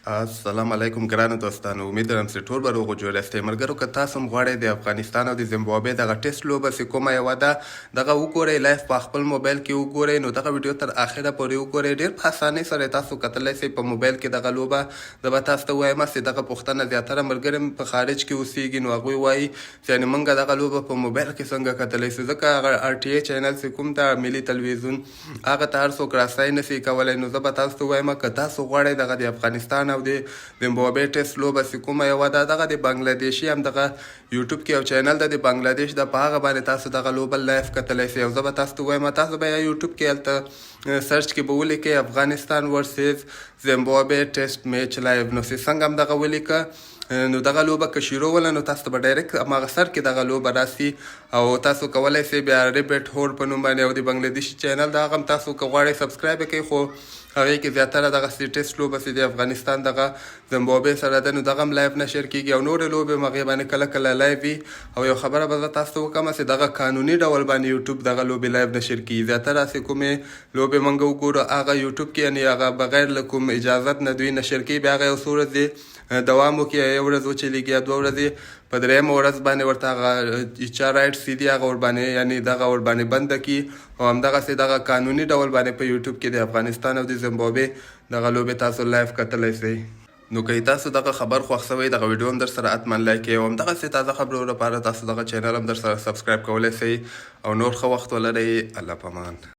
السلام علیکم ګرانو دوستانو، امید لرم چې ټول به روغ جوړ یاستئ. ملګرو، که تاسو هم غواړئ د افغانستان او د زمبابوې دغه ټیسټ لوبه چې کومه یوه ده، دغه وګورئ، live په خپل موبایل کې وګورئ، نو دغه ویډیو تر اخره پورې وګورئ. ډیر په اسانۍ سره تاسو کتلی شئ په موبایل کې دغه لوبه. زه به تاسو ته ووایم چې دغه پوښتنه زیاتره ملګري مې په خارج کې اوسیږي، نو هغوی وایي چې یعنې مونږ دغه لوبه په موبایل کې څنګه کتلی شو، ځکه هغه ار ټي ای چینل چې کوم ده، ملي تلویزیون، هغه ته هر څوک راسای نسی کولای. نو زه به تاسو ته ووایم، که تاسو غواړئ دغه د افغانستان او د زمبابوې ټیسټ لوبه چې کومه یوه ده، دغه د بنګلادیشي هم دغه یوټیوب کې یو چینل ده د بنګلادیش ده، په هغه باندې تاسو دغه لوبه live کتلی شئ. او زه به تاسو ته ووایم، تاسو به یا یوټیوب کې هلته search کې به ولیکئ "افغانستان versus زمبابوې test match live". نو چې څنګه هم دغه ولیکه، نو دغه لوبه که شروع وله، نو تاسو ته به direct هماغه سر کې دغه لوبه راسي او تاسو کولی شئ بیا ریبټ هول په نوم باندې او د بنګلادیشي چینل دا، هغه هم تاسو که غواړئ subscribe کړئ، خو هغې کې زیاتره دغه سي ټیسټ لوبه چې د افغانستان دغه زمبابوې سره ده، نو دغه هم live نشر کېږي او نورې لوبې هم هغې باندې کله کله live وي. او یو خبره به زه تاسو ته وکړم چې دغه قانوني ډول باندې یوټیوب دغه لوبې live نشر کېږي. زیاتره هسې کومې لوبې مونږ وګورو، هغه یوټیوب کې یعنې هغه بغیر له کوم اجازت نه دوی نشر کوي، بیا هغه یو څو ورځې دوام وکړي، یو ورځ وچلېږي یا 2 ورځې، په درېیمه ورځ باندې ورته هغه چا rights دي، هغه ورباندې یعنې دغه ورباندې بنده کړي. او همدغسې دغه قانوني ډول باندې په یوټیوب کې د افغانستان او د زمبابوې دغه لوبې تاسو live کتلی شئ. نو که تاسو دغه خبر خوښ سوی، دغه ویډیو هم در سره حتما like کړئ او همدغسې تازه خبرو لپاره تاسو دغه چینل هم در سره subscribe کولی شئ. او نور ښه وخت ولرئ. الله پامان.